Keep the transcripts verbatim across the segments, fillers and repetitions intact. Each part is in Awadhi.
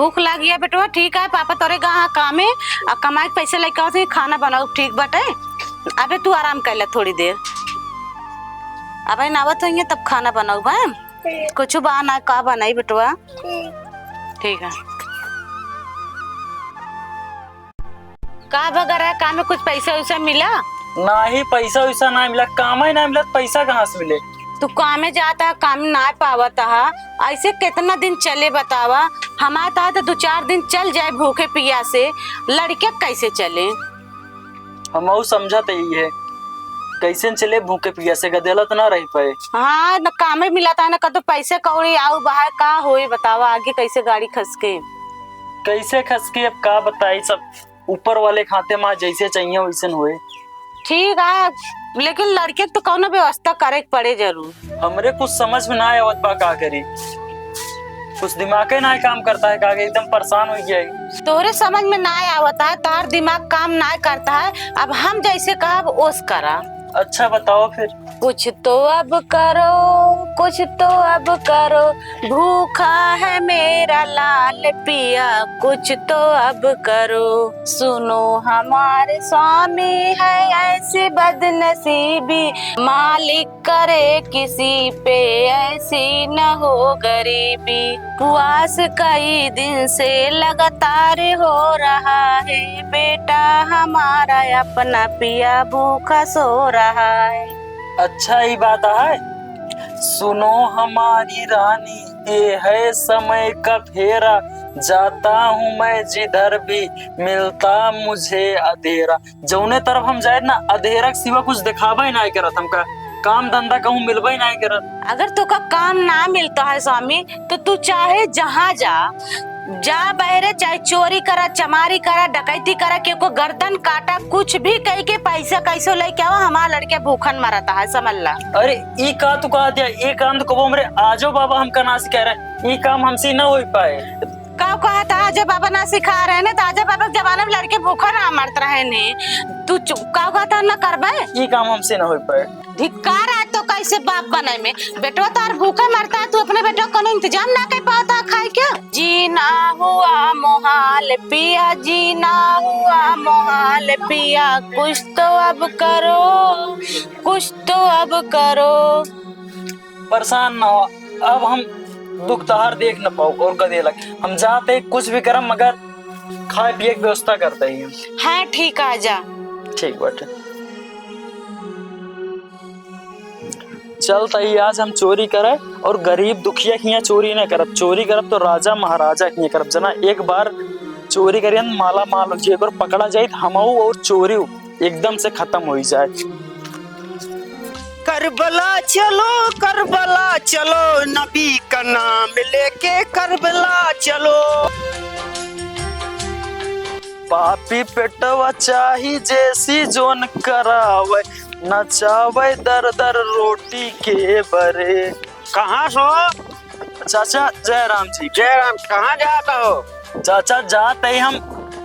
भूख लागी है बेटवा, ठीक है, पापा तोरे गा कामे, आ कमाई के पैसे लेके आवत है, खाना बनाओ, ठीक बाटे। अबे तू आराम कर ले थोड़ी देर, अबे नावत होइए तब खाना बनाओ बा। कुछ बा ना, का बनाई बेटवा? ठीक है। का बगैर है, काम में कुछ पैसा वैसा मिला? नाही, पैसा वैसा ना मिला, काम ही ना मिला, पैसा कहाँ से मिले? तू कामे जाता है, काम ना पावत है, ऐसे कितना दिन चले बतावा? हमारे तहाँ तो दो चार दिन चल जाए भूखे पियासे, लड़के कैसे चले? हम समझत ही है, कैसे चले भूखे पियासे, गदेला तो ना रह पाए। हाँ, न कामे मिला था, न कतो पैसे कौड़ी आऊ बाहर का होई बतावा, आगे कैसे गाड़ी खसके? कैसे खसके, अब का बताई, सब ऊपर वाले खाते में जैसे चाहिए वैसन होए। ठीक है, लेकिन लड़के के तो कौनो व्यवस्था करे के पड़े जरूर। हमरे कुछ समझ में ना आवत बा, का करी, कुछ दिमागे ना काम करता है, का करी, एकदम परेशान हो गया है। तोहरे समझ में ना आवत है, तोहर दिमाग काम ना करता है, अब हम जैसे कहब ओस करा। अच्छा बताओ फिर। कुछ तो अब करो, कुछ तो अब करो, भूखा है मेरा लाल पिया, कुछ तो अब करो। सुनो हमारे स्वामी है ऐसी बदनसीबी, मालिक करे किसी पे ऐसी न हो गरीबी। उपवास कई दिन से लगातार हो रहा है, बेटा हमारा अपना पिया भूखा सो रहा है। अच्छा, ई बात है। सुनो हमारी रानी, ये है समय का फेरा, जाता हूँ मैं जिधर भी, मिलता मुझे अधेरा। जौने तरफ हम जाए ना, अधेरा के सिवा कुछ देखाबे ही नाहीं करत हमका, काम धंधा कहूँ मिलबे ही नाहीं करत। अगर तोका काम ना मिलता है स्वामी, तो तू चाहे जहाँ जा, जा बहरे, चाहे चोरी करा, चमारी करा, डकैती करा, केहू को गर्दन काटा, कुछ भी कई के पैसा कैसो लेके आवा, हमार लड़के भूखन मरता है, समझ ला। अरे, ई का तू कहा दिया? ई काम तो कबो हमरे आजो बाबा हमका ना सिखाए रहे, ई काम हमसे न हो पाए। का कहा था, आजो बाबा ना सिखा रहे ने, तो आजो बाबा के जमाने में लड़के भूखा ना मरत रहे ने। तू चु-, का कहा था, ना करबे? ई काम हमसे ना हो पाए। धिक्कार है तो कैसे बाप बने में? बेटवा तार भूखा मरता है, तू अपने बेटवा को कोनो इंतजाम ना कर पावता है खाए के? जीना हुआ मोहाल पिया, जीना हुआ मोहाल पिया, कुछ तो अब करो, कुछ तो अब करो। परेशान ना हो, अब हम दुख तहार देख न पाओ और गदेला के। हम जाते कुछ भी करम, मगर खाए पिए के व्यवस्था करते ही हम। हाँ, ठीक, आ जा। ठीक बाटे। चल तई आज हम चोरी करे और गरीब दुखिया के हियाँ चोरी न करब। चोरी करब तो राजा महाराजा के हियाँ करब। जना एक बार चोरी करियन माला माल हो जाए, एक बार पकड़ा जाए तो हमऊ और चोरी एकदम से खत्म हो जाए। करबला चलो, करबला चलो, नबी का नाम लेके करबला चलो। पापी पेटवा चाही जेसी जोन करावे, नचावे दर दर रोटी के बरे। कहाँ सो? चाचा, जय राम जी। जय राम, कहाँ जात हो? चाचा, जात ही हम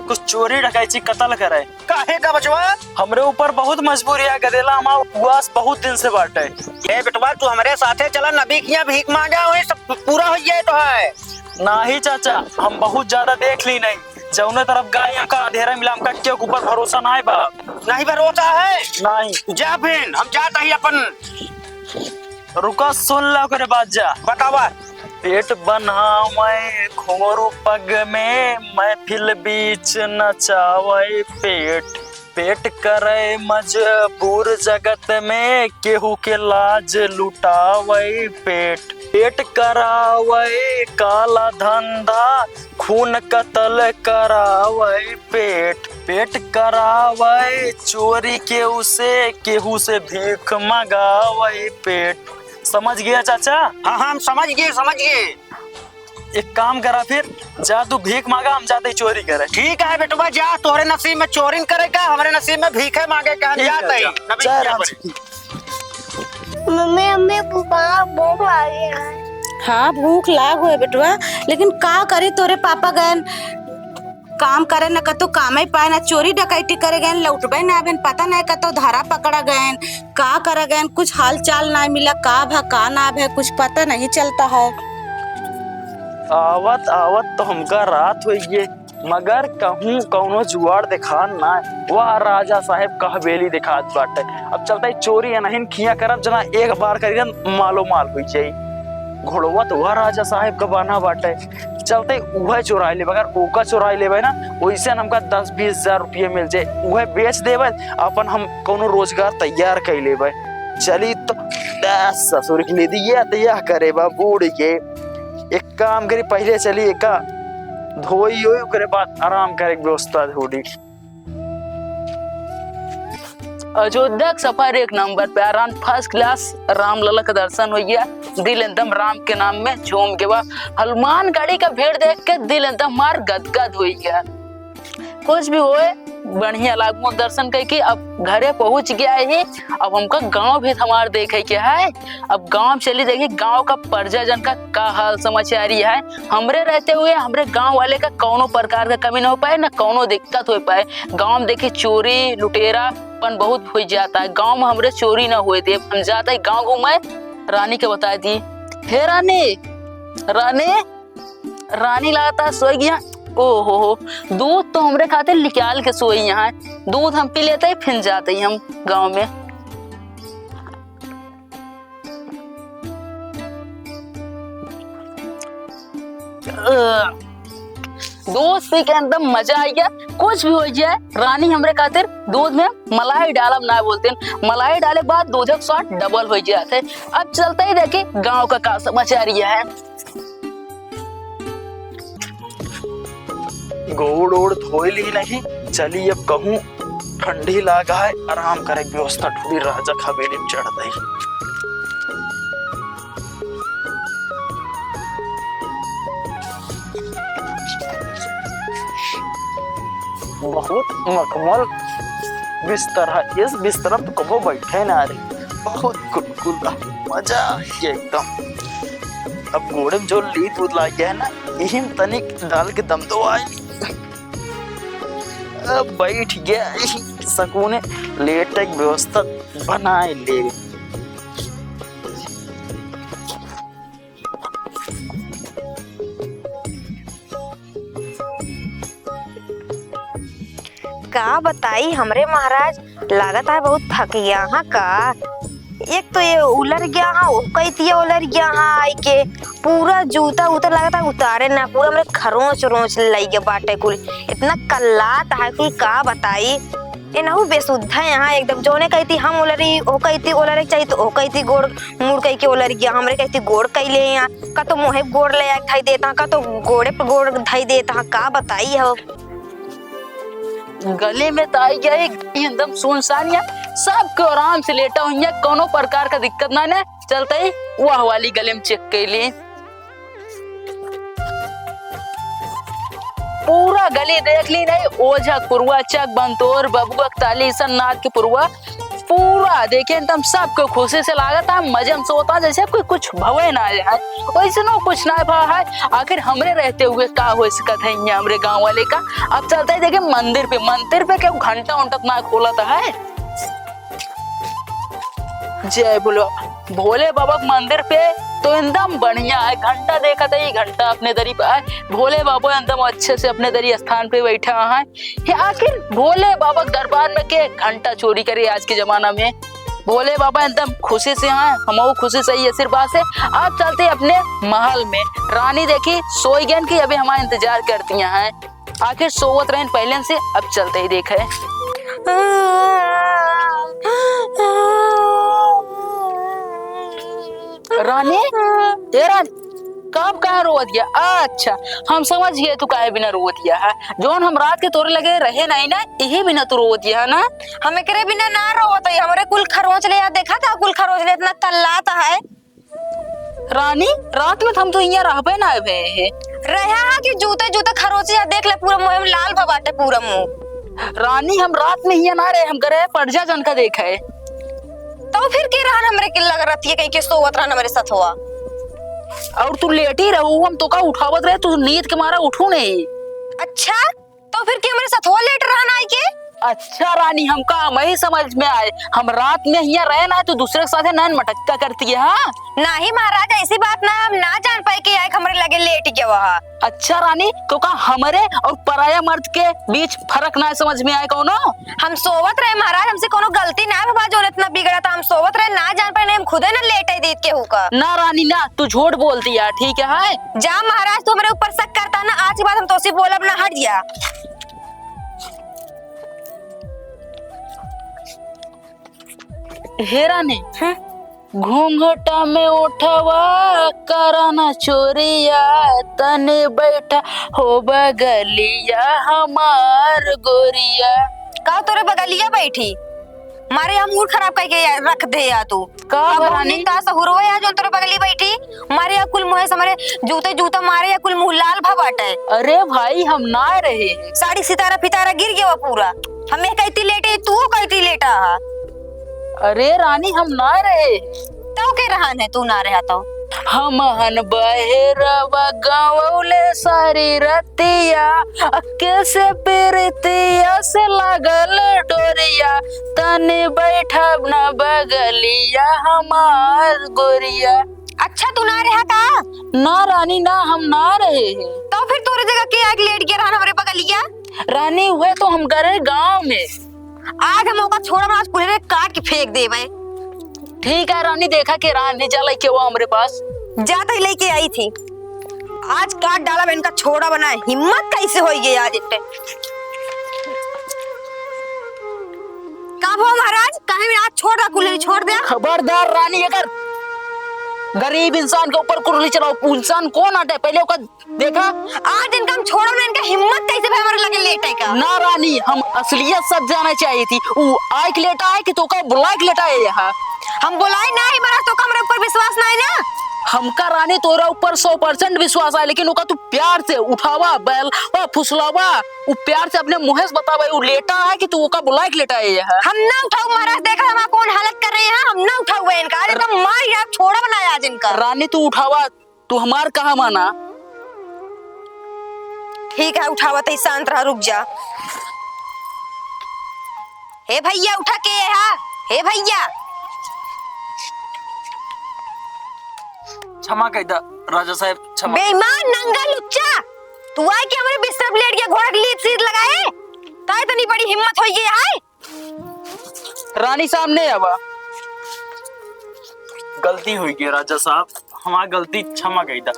कुछ चोरी डकैती कतल करे। काहे का बचवा? हमरे ऊपर बहुत मजबूरी है, गदेला हमार उपवास बहुत दिन से बाटे। ए बेटवा, तू हमरे साथे चला, नबी किया भीख मांगा, वही सब पूरा हो जाए तो है। नाही चाचा, हम बहुत ज्यादा देख ली नहीं, जौने तरफ गाय हमका अधेरा मिला, हमका केहू के ऊपर भरोसा नाही बा। नहीं भरोसा है? नहीं। जा फिर, हम जात ही अपन। रुका, सुन ला ओकरे बाद जा। बतावा। पेट बनावे घुंघरू पग में, महफिल बीच नचावे पेट। पेट करे मजबूर जगत में, केहू के लाज लुटावे पेट। पेट करावे काला धंधा, खून कतल करावे पेट। पेट करावे चोरी केहू से, केहू से भीख मगावे पेट। समझ गया चाचा? हाँ, हाँ, हम समझ गए, समझ गए। एक काम करा फिर, जा तू भीख मांगा, हम जाते ही चोरी करे। ठीक है बेटवा, जा, तोहरे नसीब में चोरी करे का, हमरे नसीब में भीखे मांगे का, हम ठीक है, जाते ही। जा। नबी जय किया राम बने। जी। मम्मी, मम्मी, भूख, भूख लागे है। हाँ, भूख लाग होए बेटवा, लेकिन का करे, तोरे पापा गए काम करे, न कतो कामे पाए, न चोरी डकैती करे गए, लौटबे ना भेन, पता नहीं कतो धरा पकड़ा गए, का करे गए, कुछ हाल चाल ना मिला, का भा का ना भे, कुछ पता नहीं चलता है। आवत आवत तो हमका रात होइ गए, मगर कहूँ कौनो जुगाड़ देखात ना। वह राजा साहेब क हवेली देखात बाटे। अब चलते चोरी अनहिन खिया करब, जना एक बार करी ना, मालो माल होइ जाई। घोड़वा तो वह राजा साहेब क बान्हा बाटे, चलते उहे चोराई लेबे। अगर ओका चोराई लेबे ना, ओइसे हमका दस बीस हजार रुपये मिल जाए, उहे बेच देबे, अपन हम कौनो रोजगार तैयार कर लेबे। चली तो, आ, ससुर के ले दिए तो यह करे बा बूढ़ के। एक काम करी, पहले चली एका धोई होई, ओकरे बाद आराम करे के व्यवस्था ढूंढी। अयोध्या के सफर एक नंबर पे, आराम first class, रामलला का दर्शन होइ गया, दिल एकदम राम के नाम में झूम के बा। हनुमानगढ़ी का भीड़ देख के दिल एकदम हमार गदगद होइ गया। कुछ भी होए, बढ़िया लागू दर्शन कइके अब घरे पहुँच गया है। अब हमका गाँव भी हमार देखे के है। अब गाँव चली देखी, गाँव का प्रजा जन का का हाल समाचारी है। हमरे रहते हुए हमरे गाँव वाले का कौनो प्रकार का कमी न हो पाए, न कौनो दिक्कत हो पाए। गाँव में देखी चोरी लुटेरापन बहुत हो जाता है। गाँव में हमरे चोरी न होए दे। हम जाते गाँव घूमे, रानी के बता दी। हे रानी, रानी, रानी लागता सोई गया। ओहो हो, दूध तो हमरे खातिर निकाल के सोई यहाँ। दूध हम पी लेते ही फिर जाते ही हम गाँव में। अ, दूध पी के एकदम मजा आ गया। कुछ भी हो जाए, रानी हमरे खातिर दूध में मलाई डालब ना बोलते हैं। मलाई डाले के बाद दूध का स्वाद double हो जाते हैं। अब चलते ही देखी गाँव का का समाचार यह है। गोड़ ओड़ धोए ली नहीं, चली अब कहूँ ठंडी लागा है, आराम करे के व्यवस्था ढूंढी, राजा क हवेली में चढ़ दई। बहुत मखमल बिस्तर है, इस बिस्तर में तो कबो बैठे ना रे, बहुत गुलगुला, मजा आ गया एकदम। अब गोड़े में जो लीद उद लाग गया है ना, यही में तनिक डाल के दम दो आई। अब बैठ गया, यही सुकूने लेटे के व्यवस्था बनाए ले। का बताई हमरे महाराज, लागत है बहुत थक गया हाँ का। एक तो ये उलर गया हाँ, ओकैतिया उलर गया हाँ, आई के पूरा जूता उतर लागत है उतारे ना, पूरा हमरे खरोंच रोंच लई गया बाटे कुल, इतना कल्लात है कुल का बताई। एनहू बेसुद्धा है यहाँ एकदम, जोने कहती हम उलरी, ओ कहती उलरे के चाहिए तो ओ कहती गोड़ मुड़ कह के उलर गया, हमरे कहती गोड़ कैले यहाँ, का तो मोहे गोड़ ले आके धई देता, का तो गोड़े पे गोड़ धई देता, का बताई हो। गली में तो आई गया एक एकदम सुनसान या, सबके आराम से लेटा हुई है, कोनो प्रकार का दिक्कत ना ने। चलते ही वह वाली गली में check कर ली, पूरा गली देख ली नहीं, ओझा पुरवा, चक बंतोर, बबुआ ताली, सन्नाथ के पुरवा, पूरा देखे एकदम सबको खुशी से लागत है, मजे में सोता जैसे कोई कुछ भवे ना है, वैसनो कुछ ना भा है। आखिर हमरे रहते हुए का हो सकत है यहाँ हमरे गाँव वाले का। अब चलते ही देखे मंदिर पे, मंदिर पे क्यों घंटा उंटा ना खोलत है। जय बोलो भोले बाबा के मंदिर पे तो एकदम बढ़िया है, घंटा देखत है, घंटा अपने दरी पे है, भोले बाबा एकदम अच्छे से अपने दरी स्थान पे बैठा है। हे आखिर भोले बाबा के दरबार में के घंटा चोरी करे आज के जमाना में? भोले बाबा एकदम खुशी से हैं, हमहू खुशी से ही आशीर्वाद से। अब चलते अपने महल में, रानी देखी सोई गयन की अभी हमारा इंतजार करती हैं, आखिर सोवत रहन पहले से, अब चलते ही देखे। रानी, ए रानी, कब कहाँ रोवत गया? अच्छा, हम समझ गए तू काहे बिना रोवत गया है। जौन हम रात के तोरे लगे रहे नहीं ना, यही बिना तू रोवत गया है ना? हम एकरे बिना ना रोवत हई, हमरे कुल खरोंच ले आ, देखा था कुल खरोंच ले इतना कल्लात है। रानी, रात में तो हम तो यहाँ रहबे ना भे है। रहा है कि जूते जूते खरोंच या देख ले, पूरा मुँह में लाल भा बाटे पूरा मुँह। रानी, हम रात में हियाँ ना रहे, हम गए परजा जन का देखे। तो फिर के रहन हमरे के लग रहती है, कहीं के सोवत रहन हमरे सथवा। और तू लेटी रहू, हम तोका उठावत रहे, तू नींद के मारा उठू नहीं। अच्छा, तो फिर के हमरे सथवा लेट रहन आई के? अच्छा रानी, हमका हमही समझ में आए, हम रात में हियाँ रहे ना, तू दूसरे के साथे नैन मटक्का करती है, हाँ? नाही महाराज, ऐसी बात ना, हम ना जान पाए कि आइके हमरे लगे लेट गवा हा। अच्छा रानी, तोका हमरे और पराया मर्द के बीच फर्क ना समझ में आए कौनो? हम सोवत रहे महाराज, हमसे कौनो गलती ना भवा, जो इतना बिगड़ा था। हम सोवत रहे, ना जान पाए, नहीं हम खुदे ना लेटे दीत केहू का। ना रानी ना, तू झूठ बोलती है, ठीक है? जा महाराज, तू हमरे ऊपर शक करता ना, आज के बाद हम तोसे बोलब ना, हट जा। हे रानी, हम्म? घूंघटा में उठवा, करना चोरिया, तने बैठा हो बगलिया हमार गोरिया। का तोरे बगलिया बैठी? मारे हम मूड खराब करके रख दे या तू। का अब रानी? हमनी का सहुरवा या जो तोरे बगली बैठी? मारे या कुल मुँहे से मारे जूते जूता मारे या कुल मुँह लाल भा बाटे। अरे भाई, हम ना रहे। साड़ी सितारा फितारा गिर गया पूरा। हमें कहती लेटे, तू कहती लेटा हा। अरे रानी, हम ना रहे। तो के रहन है, तू ना रहा तो? हम हन बहेरवा गवले सारी रतिया, अक्के से पीरतिया से लागल डोरिया, तने बैठब न बगलिया हमार गोरिया। अच्छा, तू ना रहा का? ना रानी, ना, हम ना रहे हैं। तो फिर तोरे जगह के आके लेट गया रहन हमरे बगलिया? रानी, हुए तो हम गए रहे गाँव में। आज हम ओका छोड़ा, आज कुल्हरे काट के फेंक देबे। ठीक है रानी, देखा के रानी जा लेके वो हमरे पास। जाते ही लेके आई थी। आज काट डाला मैं इनका छोड़ा बना, हिम्मत कैसे होई गई आज इनके। का भो महाराज, काहे में आज छोड़ रहा, कुल्हरी छोड़ दे। खबरदार रानी, अगर गरीब इंसान के ऊपर कुल्हरी चलाओ, इंसान कौन आटे, पहले ओकर देखा। आज इनका हम छोड़ो ना, इनका हिम्मत कैसे भई हमारे लगे लेटे का? ना रानी, हम असलियत सब जाना चाहिए थी। ऊ आइक लेटा है कि तोका बुलाइक लेटा है यहाँ? हम बुलाए ना ही, महाराज, तोका हमरे ऊपर विश्वास ना है ना? हमका रानी तोरा ऊपर सौ परसेंट विश्वास है, लेकिन ओका तू प्यार से उठावा, बैल, वा फुसलावा, ऊ प्यार से अपने मुँहे से बतावा, ऊ लेटा है कि तू ओका बुलाइक लेटा है यहाँ? हम ना उठाऊ महाराज, देखा हमारा कौन हालत कर रहे हैं, हम ना उठाऊ इनका, आज एकदम मार या छोड़ा बनाया आज इनका। रानी तू उठावा, तू हमार कहा माना? ठीक है, उठावत ही, शांत रहा, रुक जा। हे भैया, उठा के हा? हे भैया। क्षमा कई दा राजा साहब, क्षमा। बेईमान, नंगा लुच्चा, तू आए के हमरे बिस्तर पे लेट गया, घोड़ा के लीद सीद लगाए, ताए इतनी बड़ी हिम्मत होई गई है? रानी सामने आवा। गलती हुई गई राजा साहब, हमार गलती क्षमा कई दा।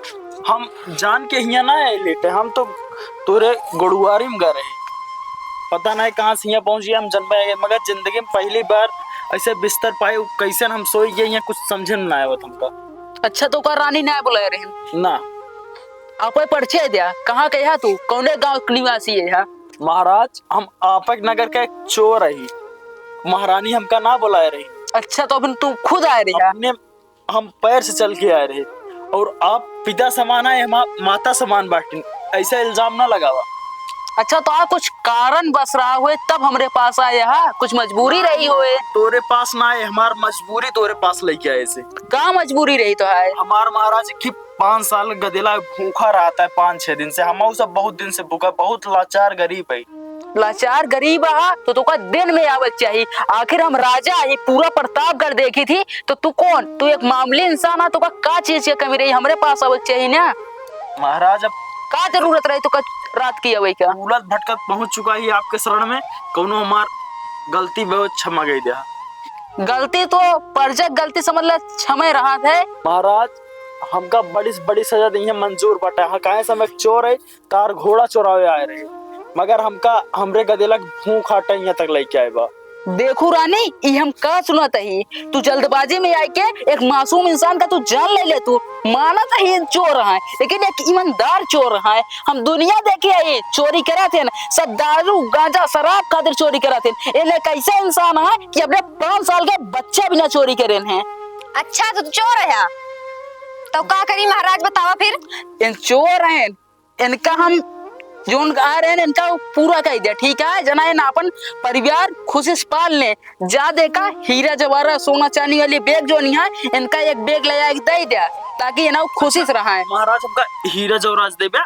हम जान के हियाँ ना आए लेटे, हम तो तोरे गोड़ुआरी में गए रहे। पता नहीं कहाँ से हियाँ पहुँच गए, हम जन्मे आ गए, मगर जिंदगी में पहली बार ऐसे बिस्तर पाए, कैसे हम सोई गए, यहाँ कुछ समझे में ना आवत हमका। अच्छा, तो का रानी ना बुलाए रहे? ना। आपे परिचय द्या, कहाँ के हा तू, कौने गाँव के निवासी है हा? महाराज, हम आपक नगर का एक चोर रही, महारानी हमका ना बुलाए रही। अच्छा, तो अभी तू खुद आए रही हा? अपने, हम पैर से चल के आए रहे, और आप पिता समान है, हम आप माता समान बाटिन, ऐसा इल्जाम ना लगावा। अच्छा, तो आ कुछ कारण बस रहा हुए तब हमरे पास आए हा, कुछ मजबूरी रही हुए। तोरे पास ना आए, हमार मजबूरी तोरे पास लेके आए से। का मजबूरी रही तो है? हमार महाराज की पाँच साल गदेला भूखा रहता है, पाँच छह दिन से। हम सब बहुत दिन से भूखा, बहुत लाचार गरीब है। लाचार गरीब हा तो तोका दिन में आवत चाही। आखिर हम राजा ही, पूरा प्रतापगढ़ देखी थी, तो तू कौन? तू एक मामूली इंसान हा, तोका का चीज के कमी रही? हमरे पास आवत चाही ना। महाराज, अब का जरूरत रही तोका रात की आवे का? उलट भटकत पहुंच चुका ही आपके शरण में, कौनो हमार गलती बहुत क्षमा कई द्या। गलती तो परजक गलती समझ ले, क्षमा रहा है। महाराज, हमका बड़ी से बड़ी सजा दी है, मंजूर बाटे। हाँ, काहे से हम एक चोर है, तार घोड़ा चोरावे आए रहे, मगर हमका हमरे गदेला के भूख आटा यहाँ तक लेके आए बा। देखू रानी, ई हम का सुनत ही, तू जल्दबाजी में आके एक मासूम इंसान का तू जान ले ले। तू मानत ही चोर है, लेकिन एक ईमानदार चोर है। हम दुनिया देखे आई, चोरी करत हैं, सब दारू, गांजा, शराब खातिर चोरी करत हैं। इन्हें कैसे इंसान है कि अपने पाँच साल के बच्चा बिना चोरी करेन हैं। अच्छा, तो तू चोर है, तो का करी महाराज, बतावा फिर? इन चोर हैं, इनका हम जोन आ रहे हैं, इनका पूरा कई द्या, ठीक है? जना इन अपन परिवार खुशी से पाल ले। जा देखा, हीरा जवाहरात, सोना चांदी वाली बैग जोन है, इनका एक बैग ले आके दे द्या, ताकि इन्हें खुशी से रहा है। महाराज, हमका हीरा जवाहरात देबे?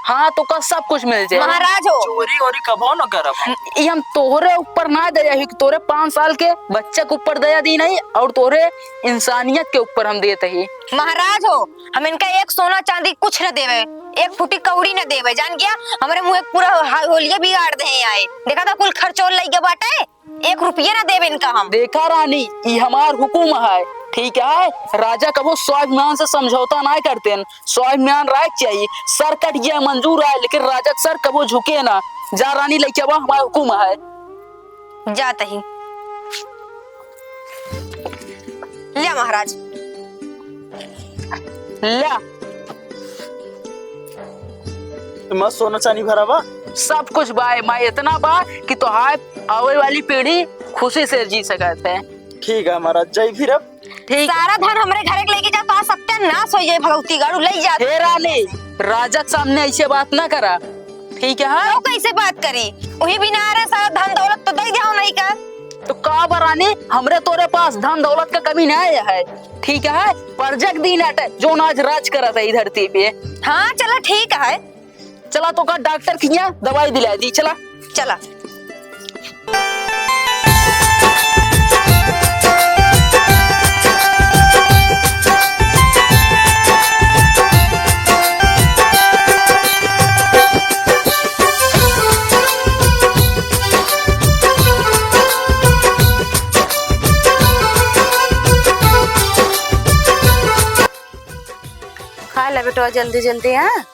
हाँ, तोका सब कुछ मिल जाए। महाराज हो। चोरी ओरी कबो न करब हम। ई हम तोहरे ऊपर ना दया ही, तोहरे पाँच साल के बच्चा के ऊपर दया दी नहीं, और तोहरे इंसानियत के ऊपर हम देत ही। महाराज हो, हम इनका एक सोना चांदी कुछ न देवे, एक फुटी कौड़ी न देवे, जान गया? हमरे मुँह एक पूरा हा-, होलिया बिगाड़ दे आए। देखा था कुल खर्चोल लई के बाटे, एक रुपया ना देबे इनका हम। देखा रानी, ई हमार हुकुम है, ठीक है? राजा कबो स्वाभिमान से समझौता ना करतेन, स्वाभिमान रहे के चाहिए। सर कट गया मंजूर है, लेकिन राजा के सर कबो झुके ना। जा रानी, लेके आवा, हमार हुकुम है। जात ही। लिया महाराज। लिया। एमा सोना चानी भरा बा? सब कुछ बा एमा, इतना बा कि तोहार आवे वाली पीढ़ी खुशी से जी सकत है। ठीक है महाराज, जय भीरब। ठीक। सारा धन हमरे घरे के लेके जा, तोहार सत्यानाश हो जाए भगवती गाड़ू, ले जा। हे रानी, राजा के सामने ऐसे बात ना करा, ठीक है? तो कैसे बात करी? वही बिना आ रहे, सारा धन दौलत तो दे दिया नहीं का। तो का बा रानी, हमरे तोरे पास धन दौलत का कमी ना है, ठीक है? परजक दिन आटे, जोन आज राज करत है ई धरती पे। हाँ, चला ठीक है। चला तोका डॉक्टर किया दवाई दिला दी, चला। चला। खा ले बेटवा जल्दी जल्दी, हाँ?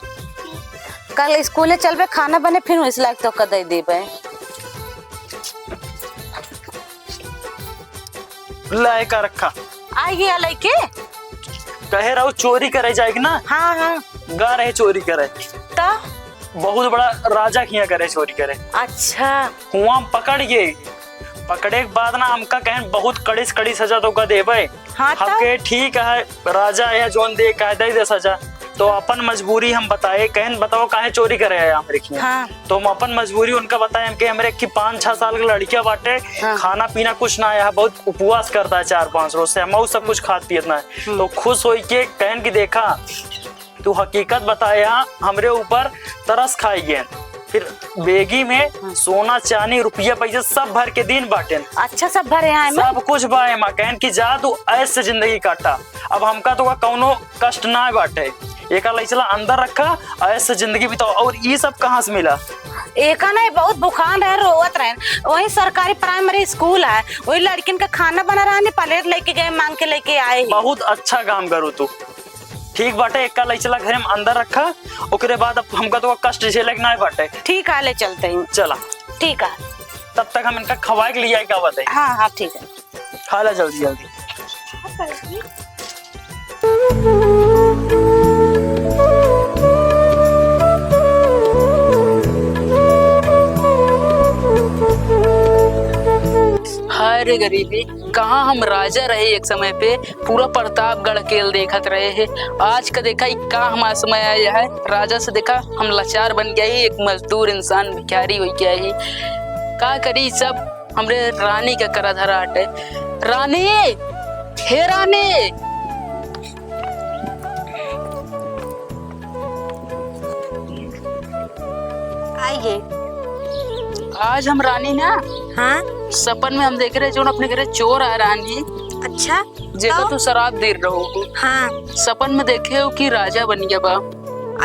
कल स्कूले चलबे, खाना बने, फिर इस लायक तोका दे देबे। लाए का रखा? आ गया लइके? कहे रहू चोरी करे जाए के ना? हाँ, हाँ। गा रहे चोरी करे। त? बहुत बड़ा राजा के हियाँ करे चोरी करे। अच्छा। हुआँ पकड़ गए। पकड़े के बाद ना हमका कहन बहुत कड़ी से कड़ी सजा तोका देबे। हाँ, तब? हमके ठीक है, राजा है, जोन दे, कायदा ही दे सजा। तो अपन मजबूरी हम बताए, कहन बताओ काहे चोरी करे आया हमरे खियाँ? हाँ। तो हम अपन मजबूरी उनका बताए, हमके हमरे कि पाँच छह साल के लड़किया बाटे, हाँ। खाना पीना कुछ ना आया, बहुत उपवास करता है चार पाँच रोज से, हम ऊ सब कुछ खात पियत ना है। हम्म। तो खुश होई के कहन कि देखा, तू हकीकत बताया, हमरे ऊपर तरस खाई गए। फिर बेगी में हाँ। सोना, चानी, रुपया, पैसा सब भर के दिन बाटेन। अच्छा, सब भरे हैं एमे? सब कुछ बा एमा। कहन कि जा तू ऐश से जिंदगी काटा, अब हमका तो कौनो कष्ट ना बाटे। एका लई चला अंदर रखा, ऐश से जिंदगी बिताओ। और ई सब कहाँ से मिला? एका नहीं, बहुत भुखान रहे, रोवत रहे। वही सरकारी प्राइमरी स्कूल है, वही लड़किन का खाना बना रहा, प्लेट लेके गए, मांग के लेके आए ही। बहुत अच्छा काम करू तू। ठीक बाटे, एका लई चला घरे में अंदर रखा, ओकरे बाद अब हमका तो कष्ट झेले के नाय बाटे। ठीक है, ले चलते हैं। चला। ठीक है। तब तक हम इनका खवाए के लिए आए, का बात है? हाँ, हाँ, ठीक है। खा ला जल्दी, जल्दी। हाय रे गरीबी, कहाँ हम राजा रहे एक समय पे, पूरा प्रतापगढ़ केल देखत रहे हैं। आज का देखा, ई का हमार समय आया है। राजा से देखा, हम लाचार बन गया ही, एक मजदूर इंसान, भिखारी हो गया ही। का करी, सब हमरे रानी का करा धरा हटे। रानी, हे रानी, आइए। आज हम रानी ना, हाँ? सपन में हम देखे रहे, जोन अपने घरे चोर आ रानी। अच्छा, जेका तो? तू शराब दे रहो। हाँ। सपन में देखे हो कि राजा बन गया बा।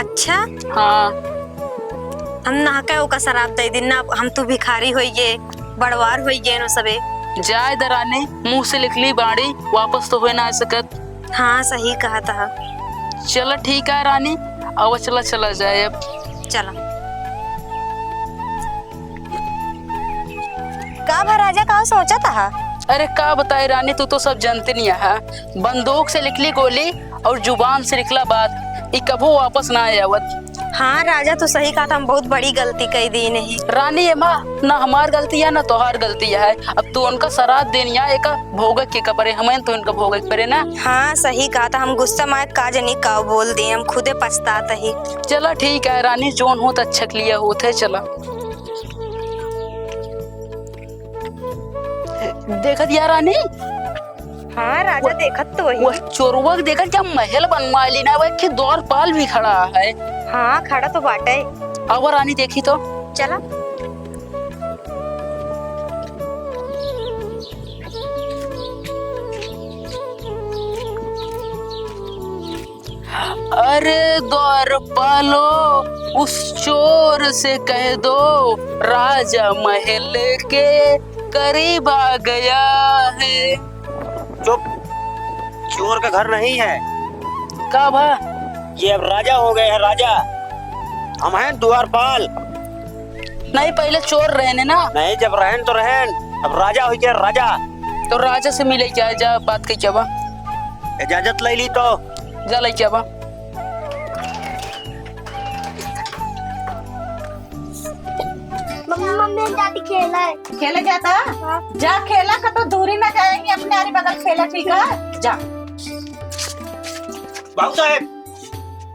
अच्छा? हाँ। हम ना कहे ओका शराब दे दिन ना, हम तू भिखारी होइए, बड़वार होइए न सबे। जाए द रानी, मुँह से लिखली बाड़ी, वापस तो होए ना सकत। हाँ, सही कहा था। चला ठीक है रानी, अब चला, चला जाए अब। चला। का भा राजा, का सोचत हा? अरे का बताए रानी, तू तो सब जानते नहीं हा। बंदूक से निकली गोली और जुबान से निकला बात, ई कबो वापस ना आवत। हाँ राजा, तू सही कहा था, हम बहुत बड़ी गलती कई दी नहीं। रानी, एमा ना हमार गलती है ना तोहार गलती है। अब तू उनका शराब देनिया, एका भोगक के परे, हमें तो इनका भोगक परे ना। हाँ सही कहा था, हम गुस्सा में का जनी का बोल दी, हम खुदे पछतात ही। चला ठीक है रानी, जोन होत अच्छा के लिए होत है, चला। देखत या रानी, हाँ राजा, वो, देखत तो वही। वो चोरवा के देखत क्या महल बनवा ली ना, वो एक ठे द्वारपाल भी खड़ा है। हाँ, खड़ा तो बाटे। अब रानी देखी तो। चला। अरे द्वारपालो, उस चोर से कह दो, राजा महल के करीब आ गया है। चुप, चोर का घर नहीं है। का भा? ये अब राजा हो गए हैं, राजा। हम हैं द्वारपाल। नहीं, पहले चोर रहेन ना। नहीं, जब रहेन तो रहेन, अब राजा हो गया राजा। तो राजा से मिले क्या, जा बात कही क्या बा? इजाजत ले ली तो। जा ले क्या बा? मम्मी, मम्मी, हम जाती खेला है। खेले जाता? हाँ। जा खेला, कतो दूरी ना जाएंगे, अपने आरी बगल खेला, ठीक है? जा। बाबू साहेब।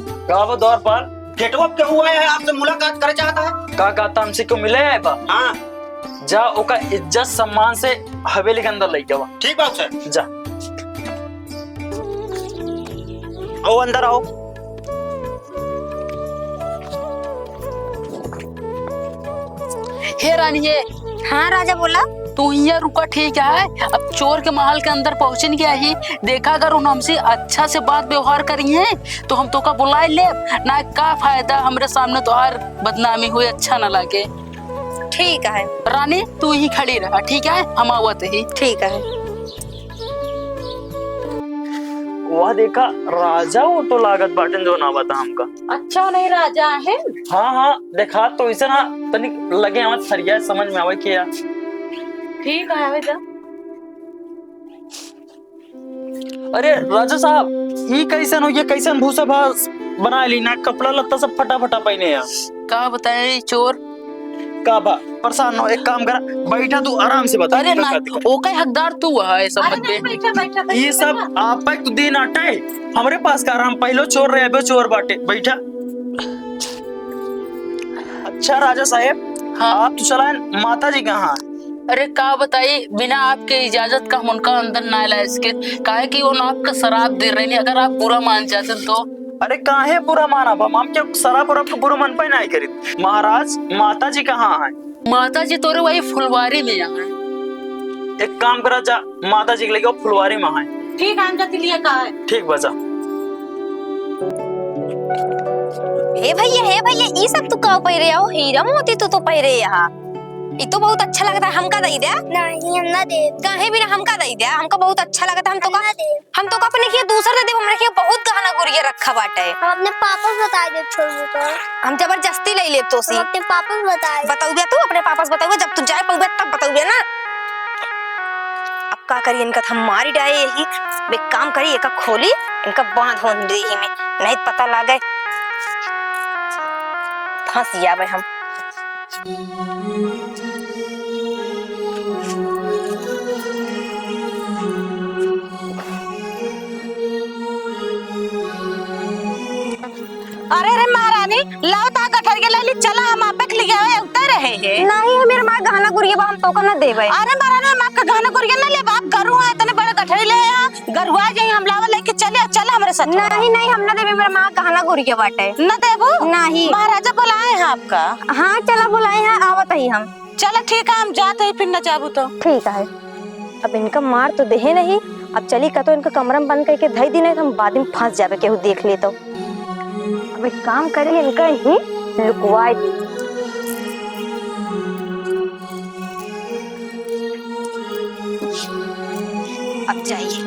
का बा द्वारपाल? गेटवा पे केहू आया है, आपसे मुलाकात करे चाहता है। का कहता, हमसे क्यों मिले है बा? हाँ। जा, ओका इज्जत सम्मान से हवेली के अंदर लेके आवा। ठीक बाबू साहेब। जा। आओ, अंदर आओ। हे रानी, हे। हाँ राजा, बोला। तू हियाँ रुका, ठीक है? अब चोर के महल के अंदर पहुँचन के ही, देखा अगर उन हमसे अच्छा से बात व्यवहार करिहैं तो हम तोका बुलाए लेब, ना का फायदा, हमरे सामने तोहार बदनामी हुई, अच्छा ना लागे। ठीक है। रानी, तू ही खड़ी रहा, ठीक है? हम आवत ही। ठीक है। वाह, देखा, राजा वो तो लागत बाटेन, जो ना बता हमका। अच्छा, नहीं राजा है? हाँ, हाँ, देखा तो इसे ना, तनिक लगे आवे, सरिया समझ में आवे के या। ठीक है, आवे जा। अरे राजा साहब, ई कैसन हो, ये कैसन भूसा भास बना ली ना, कपड़ा लत्ता सब फटा फटा पहने हैं। का बताए चोर? का बा, परेशान हो, एक काम करा, बैठा तू आराम से बता, अरे का नहीं, दिक्कत? ओके हकदार तू है, ये सब अरे मत नहीं, दे। बैठा, बैठा, बैठा, ये सब बैठा। आप पे तो दिन आटा है, हमरे पास का आराम, पहलो चोर रहे, अबे चोर बाटे, बैठा। अच्छा राजा साहेब, हाँ। आप तो चलाएं, माता जी कहाँ है? अरे का बताई, बिना आपके इजाजत का हम उनका अंदर ना ला सके, काहे कि वो ना आपका शराब दे रहे हैं, अगर आप बुरा मान जाते तो। अरे काहे बुरा मानब हम, हम क्या शराब और आपको बुरा मन पे नहीं करी। महाराज, माता जी कहाँ है? माता जी तोरे वही फुलवारी में यहाँ है। एक काम करा जा, माता जी के लेके वो फुलवारी में है। ठीक है, हम जाती लिए का है। ठीक बा जा। हे भैया, हे भैया, ई सब तू का पहिरे हो? हीरा मोती तू तो पहिरे यहाँ। ई तो बहुत अच्छा लगता है, हमका दई द्या। नहीं, हम ना देब। काहे बिना हमका दई द्या? हमका बहुत अच्छा लगता है, हम तो हम का, ना देब। हम तो का अपने किया दूसर दे देब, हमरे किया बहुत गहना गुरिया रखा बाटे। हम अपने पापा से बताई देब, छोड़ दे तो। हम जबरदस्ती ले लेब तो से। हम अपने पापा से बताई देब। बतौबे तू, अपने पापा से बतौबे, जब तू जाए पौबे तब बतौबे ना। अब का करी, इनका तो हम मारी डाए यही। अब एक काम करी, एका खोली, इनका बांध होन दे ही में, नहीं पता लागे, फंस जाबे हम। अरे रे महारानी, लाओ ता गठरिया ले ली, चला हम आपे के लियावे उतर रहे हैं। नहीं, हमारे माँ गहना गुरिया बा, हम तोका ना देबे। अरे महारानी, हम आपका गहना गुरिया ना लेबा, आप गरु है, इतने बड़े गठरी ले आया, गरुआ जाई, हम लावा लेके चले, चला हमरे साथ। नहीं, नहीं, हम ना देबे, मेरे माँ गहना गुरिया बाटे। ना देबू? नहीं। महाराजा बुलाए हैं आपका। हाँ, चला बुलाए हैं, आवत ही हम। चला ठीक है, हम जात ही, फिर न जाबू तो। ठीक है, अब इनका मार तो देहे नहीं, अब चली का तो इनका कमरा में बंद करके धई दी, नहीं तो हम बाद में फंस जाबे, केहू देख ले तो। अब एक काम करी, इनका ही लुकवाए दी। अब जाइए।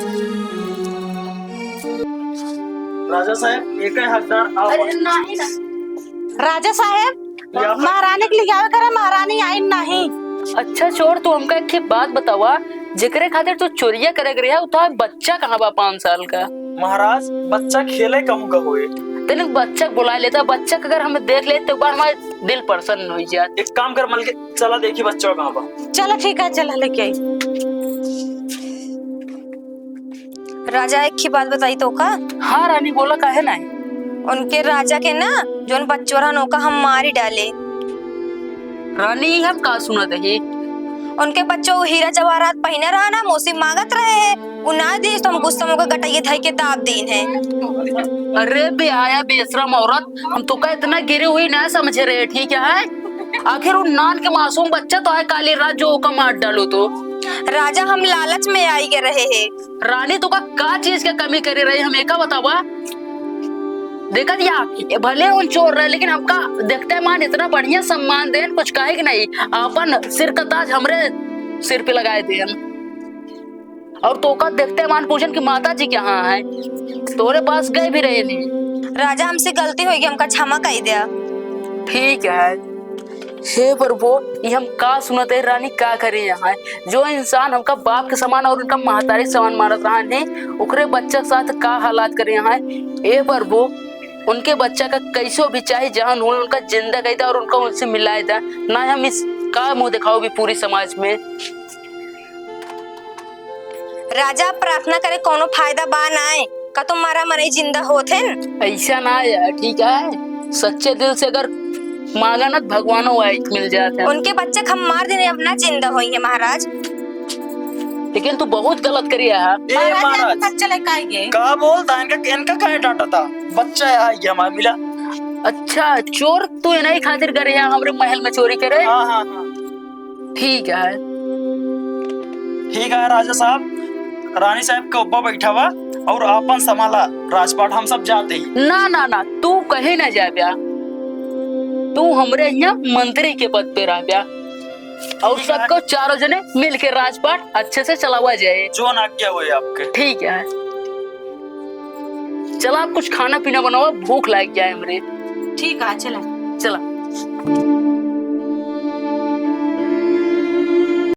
राजा साहेब, एक है हकदार, आप। अरे, नहीं ना। राजा साहेब, या महारानी के लियावे करे, महारानी आई नहीं। अच्छा चोर, तू हमका एक ठे बात बतावा, जेकरे खातिर तू चोरिया करे के रहा, उ तोहार बच्चा कहाँ बा पाँच साल का? महाराज, बच्चा खेले कहूँ का होए। तने बच्चा के बुला लेता, बच्चा के अगर हमें देख ले तो एक बार हमारे दिल प्रसन्न हो जात। एक काम कर मलकिन, चला देखी बच्चा कहाँ बा। चला ठीक है, चला लेके आई। राजा, एक ही बात बताई तो का? हाँ रानी, बोला, काहे नहीं? उनके राजा के ना, जोन बच्चो रहन, ओका हम मारी डाले। रानी, हम का सुनत ही? उनके बच्चो हीरा जवाहरात पहिने रहा ना, मौसी मांगत रहे हैं, उ ना देस तो हम गुस्सा में ओकर गटइये धइ के दाब दीन है। अरे बेहाया बेशरम औरत, हम तोका इतना गिरी हुई ना समझे रहे, ठीक है? आखिर उ नान के मासूम बच्चा तो है, काली रात जो ओका मार डालो तो। राजा, हम लालच में आइगे रहे हैं। रानी, तोका का चीज के कमी करी रही, हम एका बतावा? देखत या, ये भले उन चोर रहे, लेकिन हमका देखते मान इतना बढ़िया सम्मान देन, कुछ कहे के नहीं। आपन सिर का ताज हमरे सिर पे लगाए देन। और तोका देखते मान पूछन कि माता जी कहाँ है, तोरे पास गए भी रहे नहीं। राजा, हमसे गलती होइगी, हमका क्षमा कइ द्या। ठीक है। हे प्रभु, ये हम का सुनत है, रानी का करे यहाँ है? जो इंसान हमका बाप के समान और उनका महतारी समान मानत रहा है, ओकरे बच्चा के साथ का हालात करे यहाँ है? हे प्रभु, उनके बच्चा का कैसो भी चाहे जहान हो, उनका जिंदा कइ द्या और उनका उनसे मिलाए द्या। ना हम इस का मुंह दिखाओ भी पूरी समाज में। राजा, प्रार्थना करे कौनो फायदा बा नाय। का तुम मारा मनई जिंदा होत हैं? ऐसा ना है, ठीक है? सच्चे दिल से अगर मांगा ना, तो भगवानों आए मिल जाते हैं। उनके बच्चा के हम मार देने, अब ना जिंदा होइहैं महाराज। लेकिन तू बहुत गलत करी है। ए महाराज, महाराज, इनका चले काहे गए? का बोलता है? इनका, इनका काहे डांटा था? बच्चा है, आइए हमारे मिला। अच्छा, चोर तू इन्हीं खातिर करे है, हमरे महल में चोरी करे? हाँ, हाँ, हाँ। ठीक है। ठीक है राजा साहब, रानी साहब के उब्बा बैठा बा और आपन संभाला राजपाट, हम सब जाते हैं। ना, ना, ना, तू कहीं ना जाए ब्या। तू हमरे यहाँ मंत्री के पद पे रह ब्या। और ठीक है। सबको चारों जने मिल के राजपाट अच्छे से चलावा जाए। जो ना आज्ञा होए आपके। ठीक है। चला, आप कुछ खाना पीना बनावा, भूख लाग गया है हमरे। ठीक है, चला। चला।